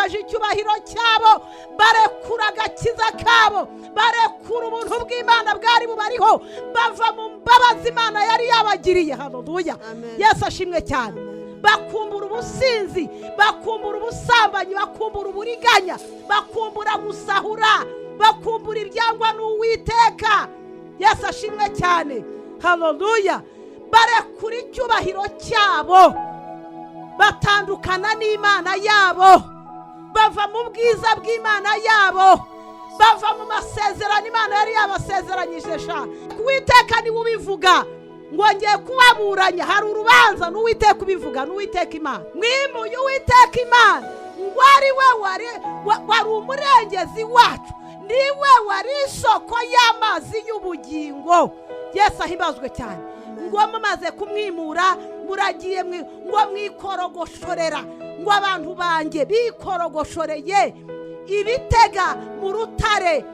Batakaje icyubahiro cyabo, barekura agakiza kabo, barekura ubuntu bw'Imana bwari bubariho, bava mu mbabazi Imana yari yabagiriye. Haleluya! Amen. Yesu ashimwe cyane. Bakumbura ubusinzi, bakumbura ubusambanyi, bakumbura uburiganya, bakumbura gusahura, bakumbura ibyangwa n'Uwiteka. Yesu ashimwe cyane. Haleluya! Barekura icyubahiro cyabo, batandukana n'Imana yabo, bava mu bwiza bw'Imana yabo, bava mu masezerano Imana yari yabasezeranyije. Sha, Uwiteka niwe ubivuga ngo ngiye kubaburanya, hari urubanza. N'Uwiteka ubivuga, n'Uwiteka Imana. Mwimuye Uwiteka Imana ngo ari we wari umurengezi wacu, niwe wari isoko y'amazi y'ubugingo. Yesu ahimbazwe cyane. Ngo mumaze kumwimura muragiye ngo mwikorogoshorera, ngo abantu banjye bikorogoshoreye ibitega mu rutare.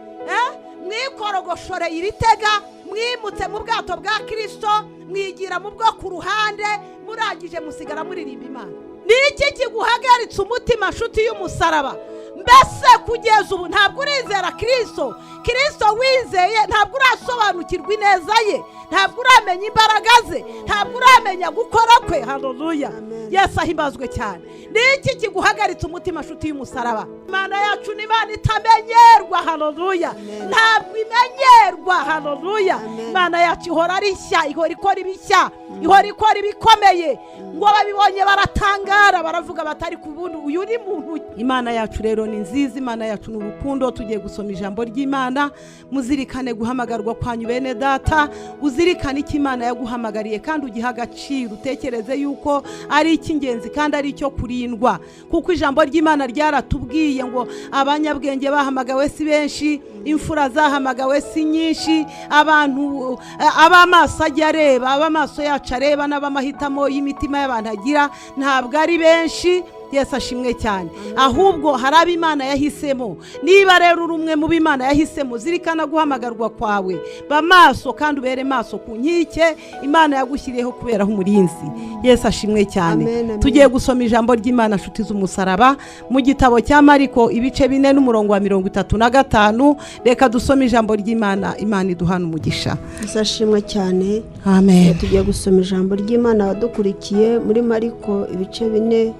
Mwikorogoshoreye ibitega, mwimutse mu bwato bwa Kirisito, mwigira mu bwo ku ruhande, murangije musigara muririmba Imana. Ni iki kiguhagaritse umutima, nshuti y'umusaraba? Mbese kugeza ubu ntabwo urizera Kirisito? Kirisito wizeye, ntabwo urasobanukirwa ineza ye, ntabwo uramenya imbaraga ze, ntabwo uramenya gukora kwe. Haleluya! Amen. Yesu ahimbazwe cyane. Ni iki kiguhagaritse umutima, nshuti y'umusaraba? Imana yacu ni Imana itamenyerwa. Haleluya! Amen. Ntabwo imenyerwa. Haleluya! Amen. Imana yacu ihora ari nshya, ihora ikora ibishya, ihora ikora ibikomeye. Ngo babibonye baratangara, baravuga batari ku bundi uyu ni muntu. Imana yacu rero ni nziza, Imana yacu ni urukundo. Tugiye gusoma ijambo ry'Imana. Muzirikane guhamagarwa kwanyu, bene data. Uzirikane icyo Imana yaguhamagariye kandi ugihe agaciro, utekereze yuko ari icy'ingenzi kandi ari icyo kurindwa, kuko ijambo ry'Imana ryaratubwiye ngo abanyabwenge bahamagawe si benshi, imfura zahamagawe si nyinshi, abantu ab'amaso ajya areba, ab'amaso yacu areba n'ab'amahitamo y'imitima y'abantu agira ntabwo ari benshi. Yesu ashimwe cyane. Ahubwo hari abo Imana yahisemo. Niba rero uri umwe mu b'Imana yahisemo, zirikana guhamagarwa kwawe, ba maso kandi ubere maso ku nkike Imana yagushyiriyeho kuberaho umurinzi. Yesu ashimwe cyane. Amen, amen. Tugiye gusoma ijambo ry'Imana, nshuti z'umusaraba, mu gitabo cya Mariko ibice 4 n'umurongo wa 35. Reka dusome ijambo ry'Imana. Imana iduhana umugisha. Yesu ashimwe cyane. Amen. Tugiye gusoma ijambo ry'Imana, abadukurikiye, muri Mariko ibice 4,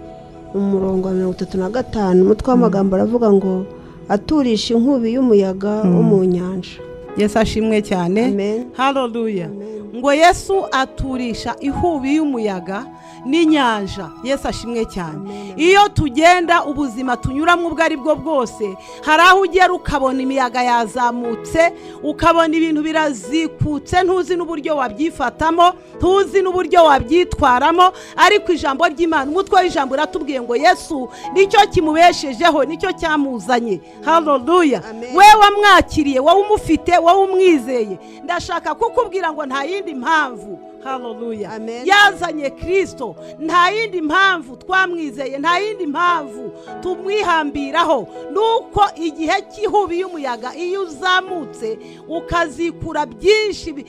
umurongo wa 35. Umutwe w'amagambo aravuga ngo aturisha inkubi y'umuyaga wo mu nyanja. Yesu ashimwe cyane. Amen. Haleluya! Amen. Ngo Yesu aturisha ihubi y'umuyaga n'inyanja. Yesu ashimwe cyane. Amen. Iyo tugenda, ubuzima tunyuramo ubwo ari bwo bwose, hari aho ugera ukabona imiyaga yazamutse, ukabona ibintu birazikutse, ntuzi n'uburyo wabyifatamo, ntuzi n'uburyo wabyitwaramo. Ariko ijambo ry'Imana, umutwe w'ijambo uratubwiye ngo Yesu nicyo kimubeshejeho, nicyo cyamuzanye. Haleluya! Amen. We wamwakiriye, wowe umufite, wowe umwizeye, ndashaka kukubwira ngo nta yindi mpamvu. Haleluya! Amen. Yazanye Kirisito, nta yindi mpamvu twamwizeye, nta yindi mpamvu tumwihambiraho, nuko igihe cy'ihubi y'umuyaga iyo uzamutse ukazikura byinshi,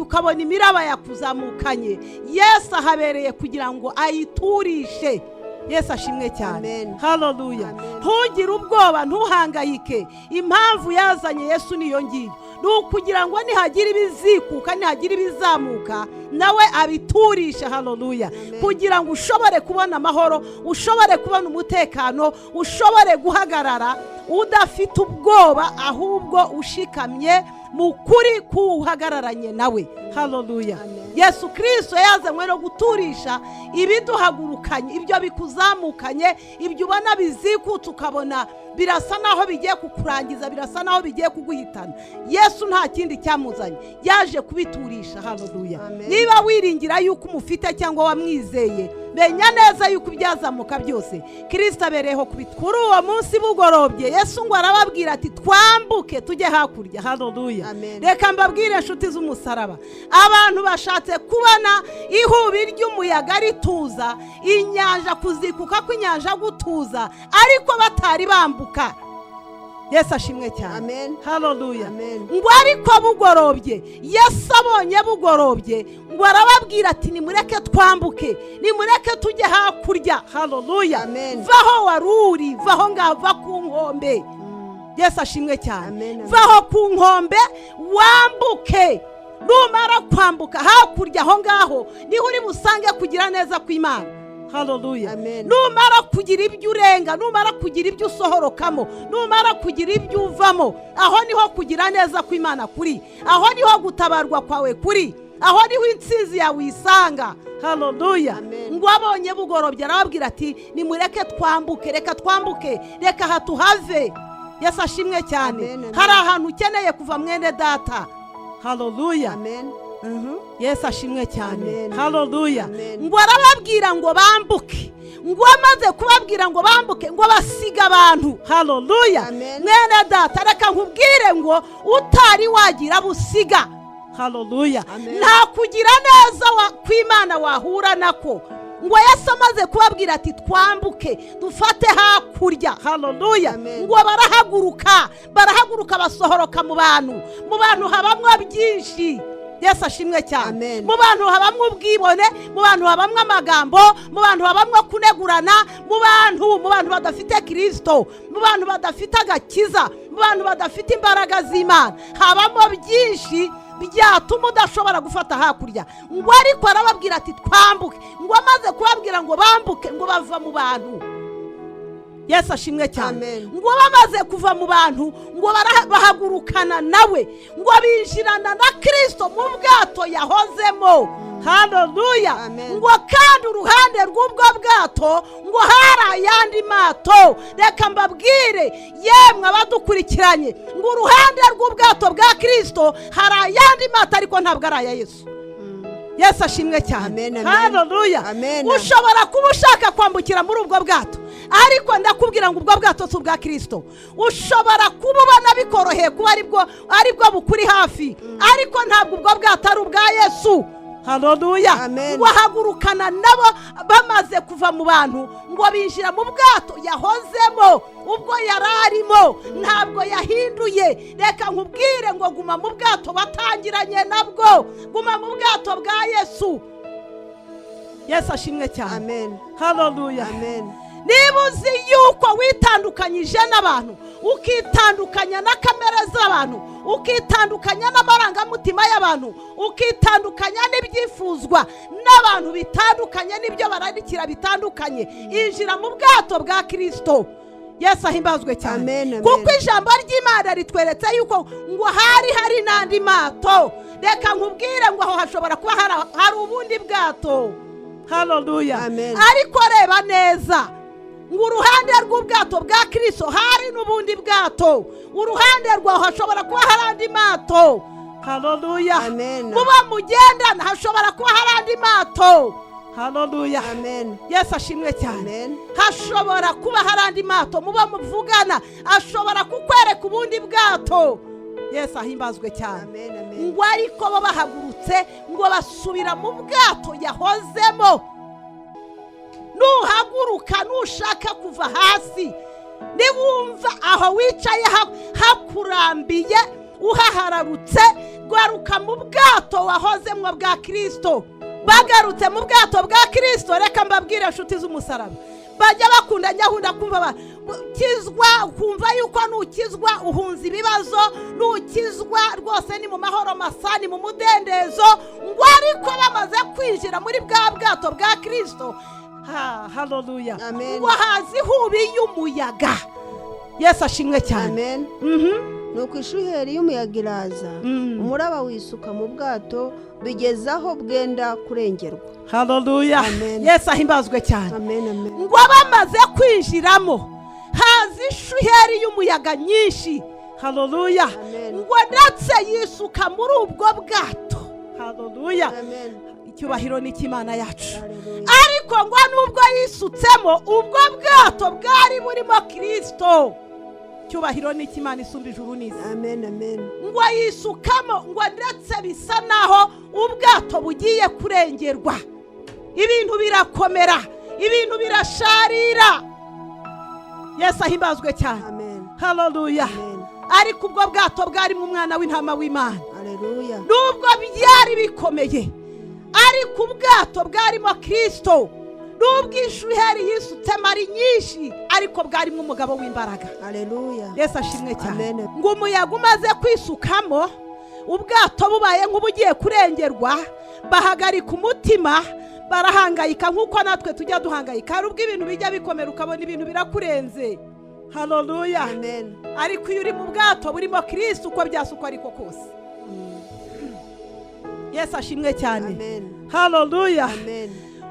ukabona imiraba yakuzamukanye, Yesu ahabereye kugira ngo ayiturishe. Yesu ashimwe cyane. Amen. Haleluya! Amen. Ntugire ubwoba, ntuhangayike. Impamvu yazanye Yesu niyo ngiyo, ni ukugira ngo nihagira ibizikuka, nihagira ibizamuka, nawe abiturishe. Haleluya! Amen. Kugira ngo ushobore kubona amahoro, ushobore kubona umutekano, ushobore guhagarara udafite ubwoba, ahubwo ushikamye mu kuri k'uhagararanye nawe. Haleluya! Amen. Yesu Kirisito yazanywe no guturisha ibiduhagurukanye, ibyo bikuzamukanye, ibyo ubona bizikutse, ukabona birasa naho bigiye kukurangiza, birasa naho bigiye kuguhitana. Yesu nta kindi cyamuzanye, yaje kubiturisha. Haleluya! Amen. Niba wiringira yuko umufite cyangwa wamwizeye, menya neza yuko ibyazamuka byose Kirisito abereyeho kubitwa. Kuri uwo munsi bugorobye, Yesu ngo arababwira ati twambuke tujye hakurya. Haleluya! Amen. Reka mbabwire, inshuti z'umusaraba, abantu bashatse kubona ihubi ry'umuyaga rituza, inyanja kuzikuka kw'inyanja gutuza, ariko batari bambuka. Yesu ashimwe cyane. Amen. Haleluya. Amen. Ngo ariko bugorobye, Yesu abonye bugorobye, ngo arababwira ati nimureke twambuke, nimureke tujye hakurya. Haleluya. Amen. Vaho wari uri, vaho ngaho, va ku nkombe. Yesu ashimwe cyane. Amen, amen. Vaho ku nkombe wambuke. Numara kwambuka hakurya aho ngaho niho uri busange kugira neza kw'Imana. Haleluya. Amen. Numara kugira ibyo urenga, numara kugira ibyo usohorokamo, numara kugira ibyo uvamo, aho niho kugira neza kw'Imana kuri, aho niho gutabarwa kwawe kuri, aho niho intsinzi yawe uyisanga. Haleluya. Amen. Ngo abonye bugorobye arababwira ati nimureke twambuke, reka twambuke, reka aha tuhave. Yesu ashimwe cyane. Amen, amen. Hari ahantu ukeneye kuva mwene data. Haleluya. Amen. Yesu ashimwe cyane. Amen. Haleluya. Amen. Ngo arababwira ngo bambuke, ngo amaze kubabwira ngo bambuke, ngo basiga abantu. Haleluya. Amen. Mwene data, reka nkubwire ngo utari wagira busiga. Haleluya. Amen. Nta kugira neza kw'Imana wahura nako. Ngo Yesu amaze kubabwira ati twambuke dufate hakurya. Haleluya. Amen. Ngo barahaguruka basohoroka mu bantu. Mu bantu habamwo byinshi. Yesu ashimwe cyane. Amen. Mu bantu habamwo ubwibone, mu bantu habamwo amagambo, mu bantu habamwo kunegurana, mu bantu badafite Kristo, mu bantu badafite agakiza, mu bantu badafite imbaraga z'Imana, habamo byinshi byatuma udashobora gufata hakurya. Ngo ariko arababwira ati twambuke. Ngo amaze kubabwira ngo bambuke, ngo bava mu bantu. Yesu ashimwe cyane. Amen. Ngo bamaze kuva mu bantu, ngo bahagurukana nawe, ngo binjirana na Kristo mu bwato yahozemo. Haleluya. Amen. Ngo kandi uruhande rw'ubwo bwato ngo hari ayandi mato. Reka mbabwire yemwe abadukurikiranye, ngo uruhande rw'ubwato bwa Kristo hari ayandi mato, ariko ntabwo ari aya Yesu. Yesu ashimwe cyane. Amen, amen. Haleluya. Amen. Ushobora kuba ushaka kwambukira muri ubwo bwato, ariko ndakubwira ngo ubwo bwato si ubwa Kristo. Ushobora kuba ubona bikoroheye kuba aribwo bukuri hafi, ariko ntabwo ubwo bwato ari ubwa Yesu. Haleluya. Amen. Ngo ahagurukana nabo bamaze kuva mu bantu, ngo binjira mu bwato yahozemo ubwo yari arimo, ntabwo yahinduye. Reka nkubwire ngo guma mu bwato watangiranye nabwo, guma mu bwato bwa Yesu. Yesu ashimwe cyane. Amen. Haleluya. Amen. Niba uzi yuko witandukanyije n'abantu, ukitandukanya na kamere z'abantu, ukitandukanya n'amarangamutima y'abantu, ukitandukanya n'ibyifuzwa n'abantu bitandukanye n'ibyo bararikira bitandukanye, injira mu bwato bwa Kristo. Yesu ahimbazwe cyane. Amen, amen. Kuko ijambo ry'Imana ritweretse yuko ngo hari n'andi mato. Reka nkubwire ngo aho hashobora kuba hari ubundi bwato. Haleluya. Amen. Ariko reba neza, ngo uruhande rw'ubwato bwa Kristo hari n'ubundi bwato, uruhande rwaho hashobora kuba hari andi mato. Haleluya. Amen. Muba mugendana hashobora kuba hari andi mato. Haleluya. Amen. Yesu ashimwe cyane. Amen. Hashobora kuba hari andi mato muba muvugana, ashobora kukwereka ubundi bwato. Yesu ahimbazwe cyane. Amen, amen. Ngo ariko bo bahagurutse ngo basubira mu bwato yahozemo. Nuhaguruka, nushaka kuva hasi, niwumva aho wicaye hakurambiye uhahararutse, garuka mu bwato wahozemwo bwa Kristo. Bagarutse mu bwato bwa Kristo. Reka mbabwire inshuti z'umusaraba, bajya bakunda nyahunda kumva ukizwa, ukumva yuko nukizwa uhunza ibibazo, nukizwa rwose ni mu mahoro masa, ni mu mudendezo. Ngo ariko bamaze kwinjira muri bwa bwato bwa Kristo, haleluya, Amen. ngo haza ihubi y'umuyaga. Yesu ashimwe cyane. Amen. Nuko ishuheri y'umuyaga iraza, umuraba wisuka mu bwato bigeza aho bwenda kurengerwa. Haleluya. Amen. Yesu ahimbazwe cyane. Amen, amen. Ngo bamaze kwinjiramo haza ishuheri y'umuyaga nyinshi. Haleluya. Amen. Ngo ndetse yisuka muri ubwo bwato. Haleluya. Amen. Icyubahiro ni cy'Imana yacu. Haleluya. Ariko ngo nubwo yisutsemo, ubwo bwato bwari burimo Kristo. Icyubahiro ni cy'Imana isumba ijuru n'isi. Amen, amen. Ngo yisukamo, ngo ndetse bisa naho ubwato bugiye kurengerwa. Ibintu birakomera, ibintu birasharira. Yesu ahimbazwe cyane. Amen. Haleluya. Amen. Ariko ubwo bwato bwarimo umwana w'intama w'Imana. Haleluya. Nubwo byari bikomeye, ariko ubwato bwarimo Kirisito. Nubwo ishuheri yisutsemo ari nyinshi, ariko bwarimo umugabo w'imbaraga. Haleluya. Yesu ashimwe cyane. Amen. Ngo umuyaga umaze kwisukamo, ubwato bubaye nk'ubugiye kurengerwa, bahagarika umutima, barahangayika nk'uko natwe tujya duhangayika. Hari ubwo ibintu bijya bikomera, ukabona ibintu birakurenze. Haleluya. Amen. Ariko iyo uri mu bwato burimo Kirisito, uko byasa uko ariko kose, Yesu ashimwe cyane. Amen. Haleluya. Amen.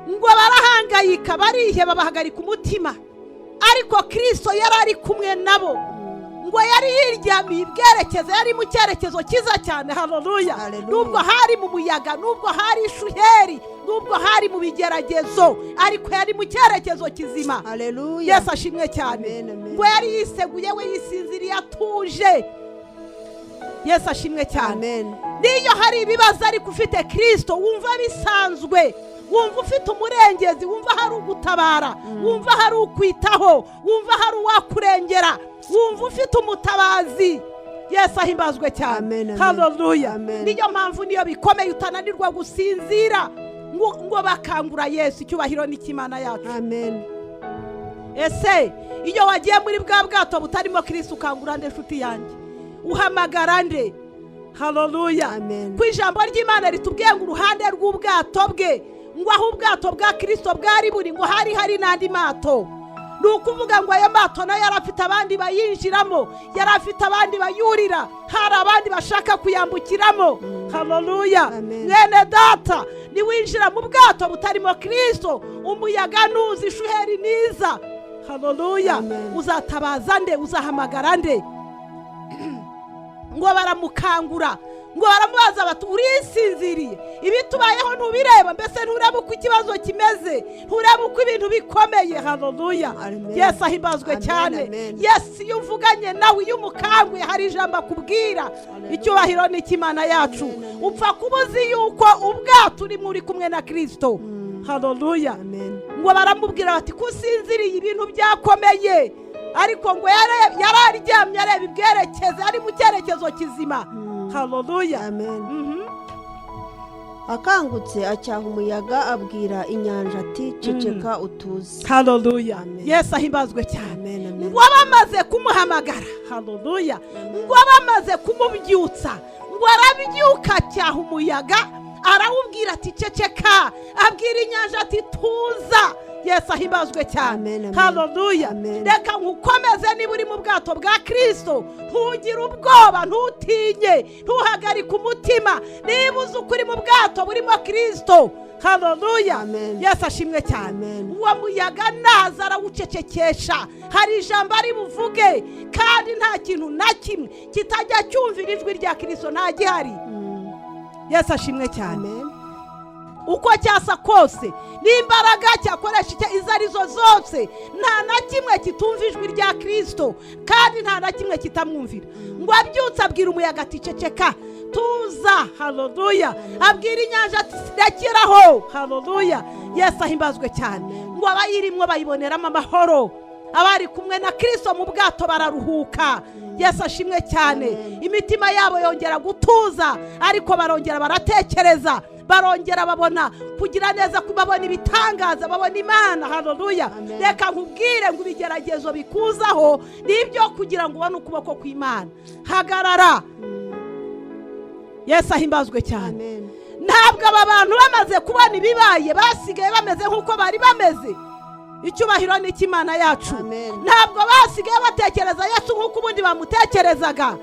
Ngo barahangayika, bariheba, bahagarika umutima, ariko Kirisito yari ari kumwe nabo. Ngo yari yiryamiye ibwerekezo, yari mu cyerekezo cyiza cyane. Haleluya. Haleluya. Nubwo hari mu muyaga, nubwo hari ishuheri, nubwo hari mu bigeragezo, ariko yari mu cyerekezo kizima. Haleluya. Yesu ashimwe cyane. Amen, amen. Ngo yari yiseguye, we yisinziriye atuje. Yesu ashimwe cyane. Amen. Niyo hari ibibazo ariko ufite Kirisito, wumva bisanzwe, wumva ufite umurengezi, wumva hari ugutabara, wumva hari ukwitaho, wumva hari uwakurengera, wumva ufite umutabazi. Yesu ahimbazwe cyane. Amen, amen. Haleluya. Amen. Niyo mpamvu niyo bikomeye utananirwa gusinzira. Ngo bakangura Yesu. Icyubahiro n'ikimana yacu. Amen. Ese iyo wagiye muri bwa bwato butarimo Kirisito, ukangura nde, nshuti yanjye? Uhamagara nde? Haleluya. Amen. Ku ijambo ry'Imana ritubwiye ngo uruhande rw'ubwato bwe, ngo aho ubwato bwa Kirisito bwari buri, ngo hari hari n'andi mato. Ni ukuvuga ngo ayo mato nayo yari afite abandi bayinjiramo, yari afite abandi bayurira, hari abandi bashaka kuyambukiramo. Haleluya. Amen. Mwene data, niwinjira mu bwato butarimo Kirisito, umuyaga nuza, ishuheri niza, haleluya, Amen. uzatabaza nde? Uzahamagara nde? Ngo baramukangura, ngo baramubaza bati: "Urisinziriye? Ibitubayeho ntubireba? Mbese ntureba uko ikibazo kimeze? Ntureba uko ibintu bikomeye?" Haleluya. Amen. Yesu ahimbazwe Amen, cyane. amen. Yesu iyo uvuganye nawe, iyo umukanguye, hari ijambo akubwira. Icyubahiro ni icy'Imana yacu. Amen, amen. Upfa kuba uzi yuko ubwato urimo uri kumwe na Kirisito. Haleluya. Amen. Ngo baramubwira bati: "Kusinziriye, ibintu byakomeye?" Ariko ngo yari aryamye areba ibwerekezo, ari mu cyerekezo kizima. Haleluya. Amen. Akangutse acyaha umuyaga, abwira inyanja ati: "Ceceka, utuze." Haleluya. Amen. Yesu ahimbazwe cyane. Amen, amen. Ngo bamaze kumuhamagara, haleluya, ngo bamaze kumubyutsa, ngo arabyuka, acyaha umuyaga, arawubwira ati: "Ceceka," abwira inyanja ati: "Tuza." Yesu ahimbazwe cyane. Amen, amen. Haleluya. Amen. Reka nkukomeze, niba uri mu bwato bwa Kirisito, ntugire ubwoba, ntutinye, ntuhagarike umutima niba uzi uko uri mu bwato burimo Kirisito. Haleluya. Amen. Yesu ashimwe cyane. Amen. Uwo muyaga naza arawucecekesha, hari ijambo ari buvuge, kandi nta kintu na kimwe kitajya cyumvira ijwi rya Kirisito, nta gihari. Yesu ashimwe cyane. Amen. Uko cyasa kose, n'imbaraga cyakoresha icyo izo arizo zose, nta na kimwe kitumva ijwi rya Kirisito, kandi nta na kimwe kitamwumvira. Ngo abyutse abwira umuyaga ati: "Ceceka, tuza." Haleluya. Abwira inyanja ati: "Rekeraho." Haleluya. Yesu ahimbazwe cyane. Ngo abayirimwo bayiboneramo amahoro, abari kumwe na Kirisito mu bwato bararuhuka. Yesu ashimwe cyane. Imitima yabo yongera gutuza, ariko barongera baratekereza, barongera babona kugira neza, babona ibitangaza, babona Imana. Haleluya. Amen. Reka nkubwire ngo ibigeragezo bikuzaho ni ibyo kugira ngo ubone ukuboko kw'Imana. Hagarara. Yesu ahimbazwe cyane. Amen. Ntabwo aba bantu bamaze kubona ibibaye basigaye bameze nk'uko bari bameze. Icyubahiro ni icy'Imana yacu. Amen. Ntabwo basigaye batekereza Yesu nk'uko ubundi bamutekerezaga.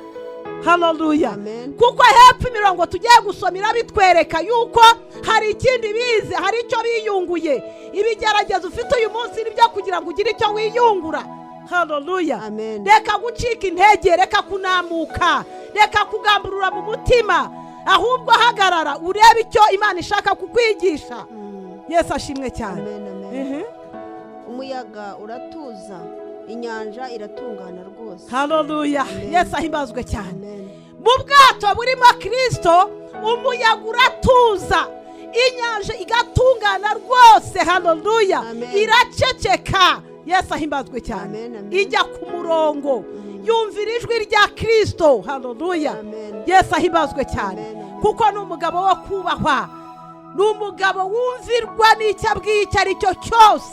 Haleluya. Amen. Kuko hepfo imirongo tugiye gusoma irabitwereka yuko hari ikindi bize, hari icyo biyunguye. Ibigeragezo ufite uyu munsi ni byo kugira ngo ugire icyo wiyungura. Haleluya. Amen. Reka gucika intege, reka kunamuka, reka kugamburura mu mutima, ahubwo hagarara urebe icyo Imana ishaka kukwigisha. Yesu ashimwe cyane. Amen, amen. Umuyaga uratuza, inyanja iratungana rwose. Haleluya. Amen. Yesu ahimbazwe cyane. Amen. Mu bwato burimo Kirisito, umuyaga uratuza, inyanja igatungana rwose. Haleluya. Amen. Iraceceka. Yesu ahimbazwe cyane. Amen, amen. Ijya ku murongo, yumvira ijwi rya Kirisito. Haleluya. Amen. Yesu ahimbazwe cyane. Amen, amen. Kuko ni umugabo wo kubahwa, ni umugabo wumvirwa n'icyo abwiye icyo ari cyo cyose.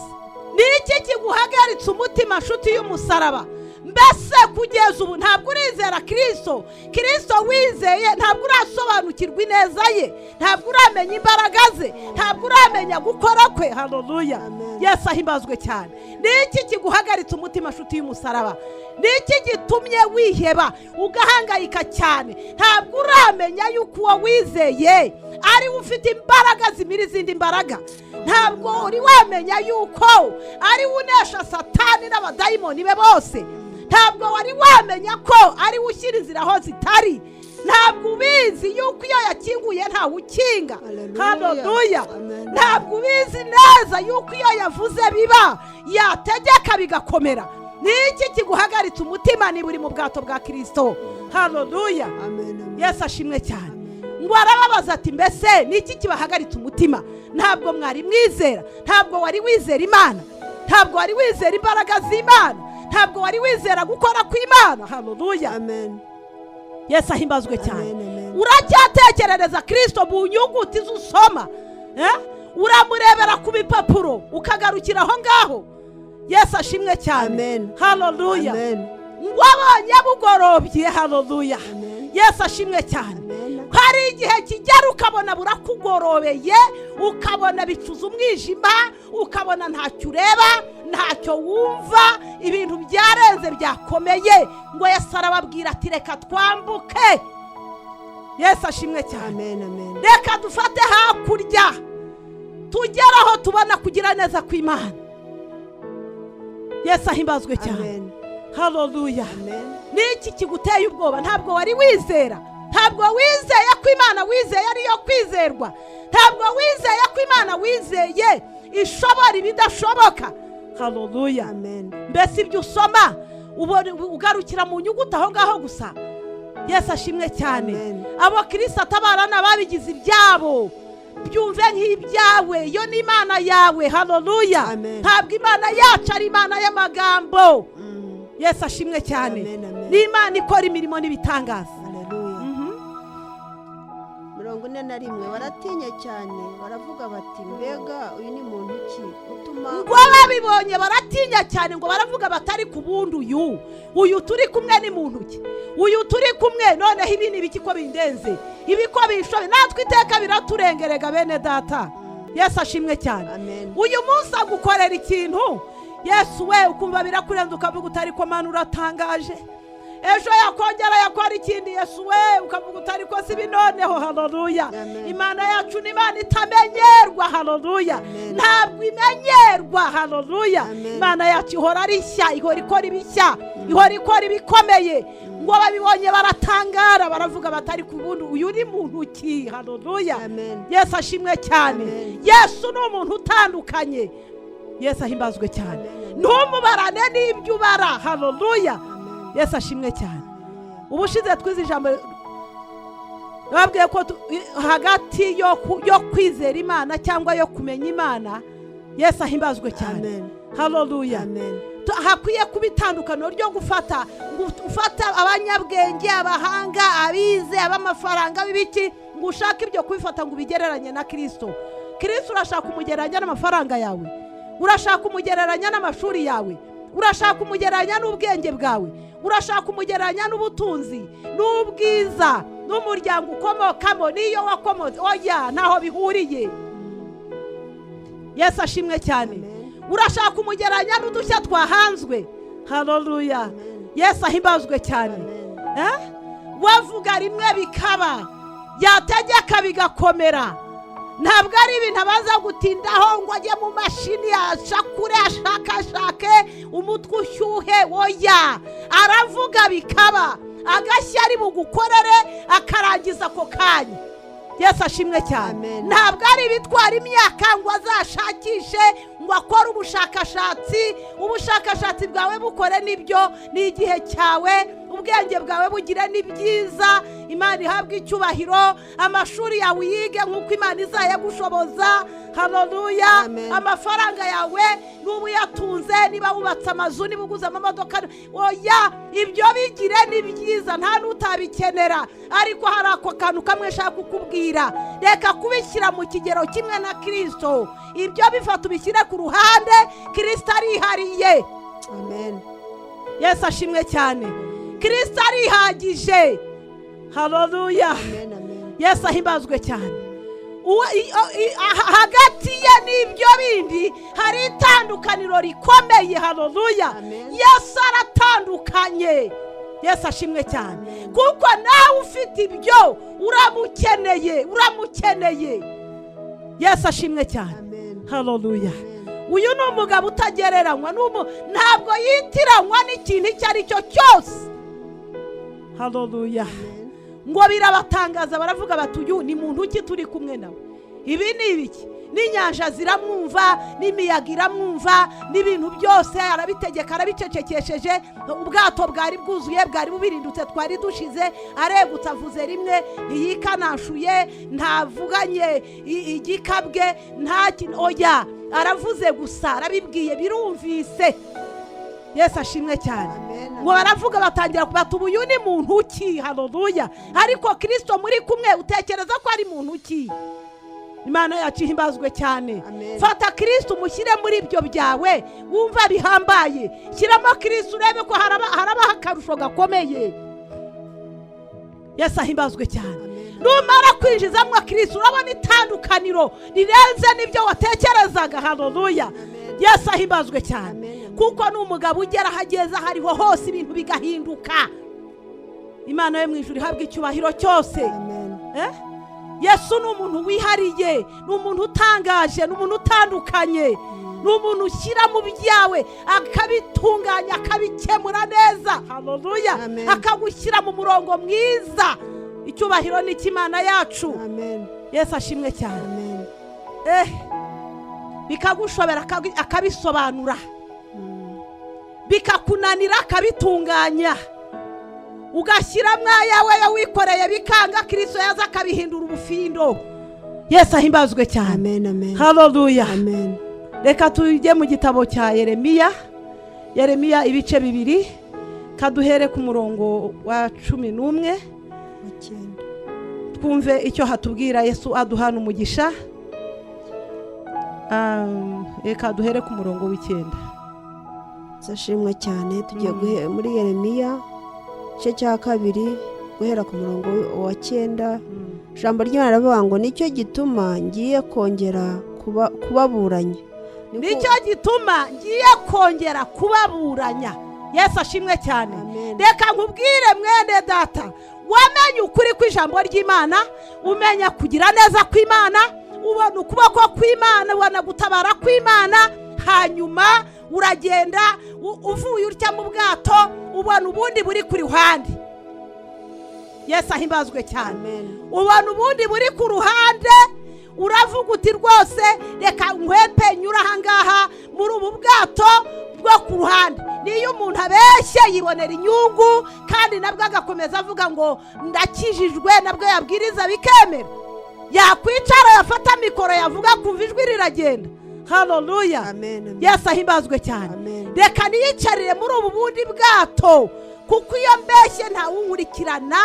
Ni iki kiguhagaritse umutima, nshuti y'umusaraba? Mbese kugeza ubu ntabwo urizera Kirisito? Kirisito wizeye ntabwo urasobanukirwa ineza ye, ntabwo uramenya imbaraga ze, ntabwo uramenya gukora kwe. Haleluya. Amen. Yesu ahimbazwe cyane. Ni iki kiguhagaritse umutima, nshuti y'umusaraba? Ni iki gitumye wiheba ugahangayika cyane? Ntabwo uramenya yuko uwo wizeye ari we ufite imbaraga zimira izindi mbaraga. Ntabwo uri wamenya yuko ari we unesha Satani n'abadayimoni be bose. Ntabwo wari wamenya ko ari we ushyira inzira aho zitari. Ntabwo ubizi yuko iyo yakinguye ntawe ukinga. Haleluya. Haleluya. Amen. Ntabwo ubizi neza yuko iyo yavuze biba, yategeka bigakomera. Ni iki kiguhagaritse umutima niba uri mu bwato bwa Kirisito? Haleluya. Amen, amen. Yesu ashimwe cyane. Ngo arababaza ati mbese ni iki kibahagaritse umutima? Ntabwo mwari mwizera, ntabwo wari wizera Imana, ntabwo wari wizera imbaraga z'Imana, ntabwo wari wizera gukora kw'Imana. Haleluya. Amen. Yesu ahimbazwe cyane. Amen, amen. Uracyatekerereza Kirisito mu nyuguti z'usoma, Uramurebera ku bipapuro ukagarukira aho ngaho. Yesu ashimwe cyane. Amen. Haleluya. Amen. Ngo abonye bugorobye. Haleluya. Amen. Yesu ashimwe cyane. Amen. Hari igihe kigera ukabona burakugorobeye, ukabona bicuza umwijima, ukabona ntacyo ureba, ntacyo wumva, ibintu byarenze byakomeye. Ngo Yesu arababwira ati reka twambuke. Yesu ashimwe cyane. Amen, amen. Reka dufate hakurya tugere aho tubona kugira neza kw'Imana. Yesu ahimbazwe cyane. Amen. Haleluya. Amen. Ni iki kiguteye ubwoba? Ntabwo wari wizera, ntabwo wizeye ko Imana wizeye ariyo kwizerwa, ntabwo wizeye ko Imana wizeye ishobora ibidashoboka. Haleluya. Amen. Mbese ibyo usoma ubona ugarukira mu nyuguti aho ngaho gusa? Yesu ashimwe cyane. Amen. Abo Kristo atabara n'ababigize ibyabo, byumve nk'ibyawe, iyo ni Imana yawe. Haleluya. Amen. Ntabwo Imana yacu ari Imana y'amagambo. Yesu ashimwe cyane. Amen, amen. Ni Imana ikora imirimo n'ibitangaza. Haleluya. 41 baratinya cyane, baravuga bati mbega uyu ni muntu ki utuma. Ngo babibonye baratinya cyane, ngo baravuga batari ku bundi uyu turi kumwe ni muntu ki? Uyu turi kumwe noneho ibi ni ibiki ko bindenze, ibi ko binshobe? Natwe iteka biraturengerega bene data. Yesu ashimwe cyane. Amen. Uyu munsi agukorera ikintu, Yesu we, ukumva birakurenze, ukavuga utari ko Mana uratangaje. Ejo yakongera yakora ikindi, Yesu we, ukavuga utari ko si binoneho. Haleluya. Amen. Imana yacu ni Imana itamenyerwa. Haleluya. Amen. Ntabwo imenyerwa. Haleluya. Amen. Imana yacu ihora ari nshya, ihora ikora ibishya, ihora ikora ibikomeye. Ngo babibonye baratangara, baravuga batari ku bundi uyu ni muntu ki? Haleluya. Amen. Yesu ashimwe cyane. Amen. Yesu ni umuntu utandukanye. Yesu ahimbazwe cyane. Amen. Ntumubarane n'ibyo ubara. Haleluya. Amen. Yesu ashimwe cyane. Ubushize twize ijambo babwiye ko hagati yo kwizera Imana cyangwa yo kumenya Imana. Yesu ahimbazwe cyane. Amen. Haleluya. Amen. Hakwiye kuba itandukaniro ryo gufata, ufata abanyabwenge, abahanga, abize, ab'amafaranga, b'ibiki, ngo ushake ibyo kubifata ngo ubigereranye na Kristo. Kristo urashaka umugereranya n'amafaranga yawe, urashaka umugereranya n'amashuri yawe, urashaka umugereranya n'ubwenge bwawe, urashaka umugereranya n'ubutunzi, n'ubwiza, n'umuryango ukomokamo, n'iyo wakomotse. Oya, ntaho bihuriye. Yesu ashimwe cyane. Amen. Urashaka umugereranya n'udushya twahanzwe. Haleluya. Amen. Yesu ahimbazwe cyane. Amen. Wavuga rimwe bikaba, yategeka bigakomera. Ntabwo ari ibintu abaza gutindaho ngo ajye mu mashini ashakure ashakashake umutwe ushyuhe. Oya, aravuga bikaba, agashya ari bugukorere akarangiza ako kanya. Yesu ashimwe cyane. Amen. Ntabwo ari ibitwara imyaka ngo azashakishe, ngo akore ubushakashatsi. Ubushakashatsi bwawe bukore nibyo, ni igihe cyawe, Ubwenge bwawe bugire ni byiza, Imana ihabwe icyubahiro. Amashuri yawe uyige nk'uko Imana izayagushoboza. Haleluya. Amafaranga yawe nuba uyatunze, niba wubatse amazu, niba uguze amamodoka, oya, ibyo bigire ni byiza, nta n'utabikenera. Ariko hari ako kantu kamwe nshaka kukubwira: reka kubishyira mu kigero kimwe na Kirisito. Ibyo bifata ubishyire ku ruhande, Kirisito arihariye. Amen. Yesu ashimwe cyane. Kirisito arihagije. Haleluya. Amen, amen. Yesu ahimbazwe cyane. Hagati ye n'ibyo bindi hari itandukaniro rikomeye. Haleluya. Amen. Yesu aratandukanye. Yesu ashimwe cyane. Amen. Kuko nawe ufite ibyo uramukeneye, uramukeneye. Yesu ashimwe cyane. Amen. Haleluya. Amen. Uyu ni umugabo utagereranywa, ntabwo yitiranywa n'ikintu icyo ari cyo cyose. Haleluya. Amen. Ngo birabatangaza, baravuga bati: uyu ni muntu ki turi kumwe nawe? Ibi ni ibiki? N'inyanja ziramwumva, n'imiyaga iramwumva, n'ibintu byose arabitegeka, arabicecekesheje. Ubwato bwari bwuzuye, bwari bubirindutse, twari dushize, aregutse avuze rimwe, ntiyikanashuye, ntavuganye igikabwe, nta kintu, oya, aravuze gusa, arabibwiye, birumvise. Yesu ashimwe cyane. Amen. Ngo baravuga, batangira kubata: ubu uyu ni muntu ki? Haleluya. Ariko Kirisito muri kumwe, utekereza ko ari muntu ki? Imana yacu ihimbazwe cyane. Amen. Fata Kirisito umushyire muri ibyo byawe wumva bihambaye. Shyiramo Kirisito urebe ko harabaho akarusho gakomeye. Yesu ahimbazwe cyane. Amen. Numara kwinjizamo Kirisito, urabona itandukaniro rirenze n'ibyo watekerezaga. Haleluya. Amen. Yesu ahimbazwe cyane. Amen. Kuko ni umugabo ugera aho ageze aho ariho hose, ibintu bigahinduka. Imana yo mu ijuru ihabwa icyubahiro cyose. Amen. Yesu ni umuntu wihariye, ni umuntu utangaje, ni umuntu utandukanye, ni umuntu ushyira mu byawe akabitunganya, akabikemura neza. Haleluya. Amen. Akagushyira mu murongo mwiza. Icyubahiro ni icy'Imana yacu. Amen. Yesu ashimwe cyane. Amen. Bikagushobera akabisobanura, bikakunanira akabitunganya, ugashyiramo ayawe yo wikoreye bikanga, Kirisito yaza akabihindura ubufindo. Yesu ahimbazwe cyane. Amen, amen. Haleluya. Amen. Reka tujye mu gitabo cya Yeremiya, Yeremiya ibice 2, kaduhere ku murongo wa 11, 9. twumve icyo hatubwira. Yesu aduhana umugisha. Reka duhere ku murongo w'9. Zashimwe cyane. Tugiye muri Yeremiya igice cya 2, guhera ku murongo wa 9. Ijambo ry'Imana riravuga ngo: nicyo gituma ngiye kongera kubaburanya. Nicyo gituma ngiye kongera kubaburanya. Yesu ashimwe cyane. Amen. Reka nkubwire mwene data, wamenye ukuri kw'ijambo ry'Imana, umenya kugira neza kw'Imana, ubona ukuboko kw'Imana, ubona gutabara kw'Imana, hanyuma uragenda uvuye utya mu bwato, ubona ubundi buri ku ruhande. Yesu ahimbazwe cyane. Amen. Ubona ubundi buri ku ruhande, uravuga uti: rwose reka nkwepe nyura ahangaha muri ubu bwato bwo ku ruhande. Niyo umuntu abeshye yibonera inyungu, kandi nabwo agakomeza avuga ngo ndakijijwe, nabwo yabwiriza bikemera, yakwicara yafata mikoro yavuga kumva ijwi riragenda. Haleluya. Amen, amen. Yesu ahimbazwe cyane. Amen. Reka niyicarire muri ubu bundi bwato, kuko iyo mbeshye ntawunkurikirana,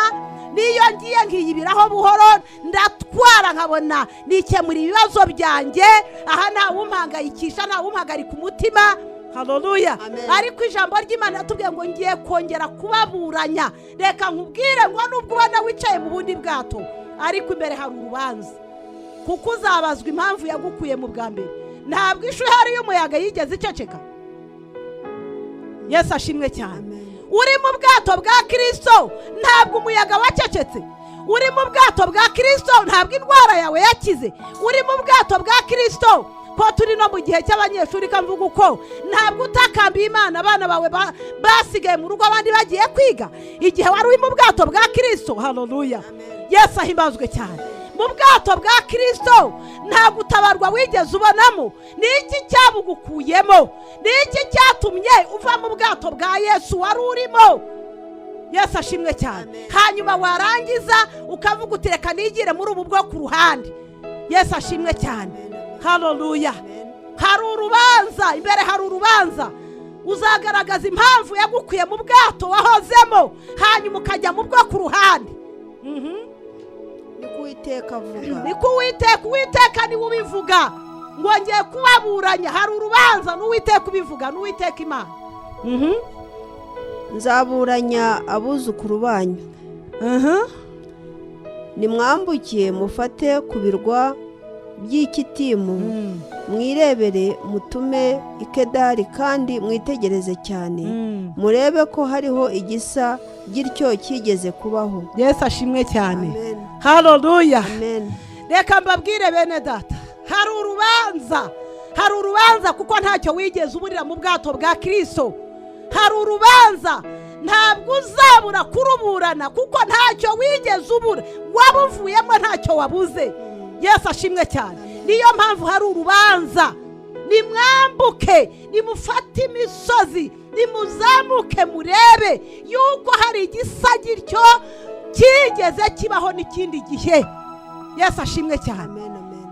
niyo ngiye nkiyibiraho buhoro, ndatwara nkabona nikemura ibibazo byanjye, aha ntawumpangayikisha, ntawumpagarika umutima. Haleluya. Amen. Ariko ijambo ry'Imana yatubwiye ngo ngiye kongera kubaburanya. Reka nkubwire ngo nubwo ubona wicaye mu bundi bwato, ariko imbere hari urubanza, kuko uzabazwa impamvu yagukuye mu bwa mbere. Ntabwo ishuheri y'umuyaga yigeze iceceka. Yesu ashimwe cyane. Amen. Uri mu bwato bwa Kirisito, ntabwo umuyaga wacecetse. Uri mu bwato bwa Kirisito, ntabwo indwara yawe yakize. Uri mu bwato bwa Kirisito, ko turi no mu gihe cy'abanyeshuri, kamvuga uko, ntabwo utakambiye Imana abana bawe basigaye mu rugo, abandi bagiye kwiga, igihe wari uri mu bwato bwa Kirisito. Haleluya. Amen. Yesu ahimbazwe cyane. Mu bwato bwa Kirisito nta gutabarwa wigeze ubonamo. Ni iki cyabugukuyemo? Ni iki cyatumye uva mu bwato bwa Yesu wari urimo? Yesu ashimwe cyane. Hanyuma warangiza ukavuga uti reka nigire muri ubu bwo ku ruhande. Yesu ashimwe cyane. Haleluya. Hari urubanza imbere, hari urubanza. Uzagaragaza impamvu yagukuye mu bwato wahozemo, hanyuma ukajya mu bwo ku ruhande. Niko Uwiteka avuga. Niko Uwiteka, Uwiteka niwe ubivuga ngo ngiye kubaburanya. Hari urubanza, n'Uwiteka ubivuga, n'Uwiteka Imana. Nzaburanya abuzukuru banyu. Nimwambuke mufate ku birwa by'Ikitimu, mwirebere, mutume ikedari kandi mwitegereze cyane, murebe ko hariho igisa gityo kigeze kubaho. Yesu ashimwe cyane. Amen. Haleluya. Amen. Reka mbabwire bene data, hari urubanza, hari urubanza, kuko ntacyo wigeze uburira mu bwato bwa Kirisito. Hari urubanza, ntabwo uzabura kuruburana, kuko ntacyo wigeze ubura, wabuvuyemo ntacyo wabuze. Yesu ashimwe cyane. Niyo mpamvu hari urubanza. Nimwambuke, nimufate imisozi, nimuzamuke, murebe yuko hari igisa gityo kigeze kibaho n'ikindi gihe. Yesu ashimwe cyane. Amen, amen.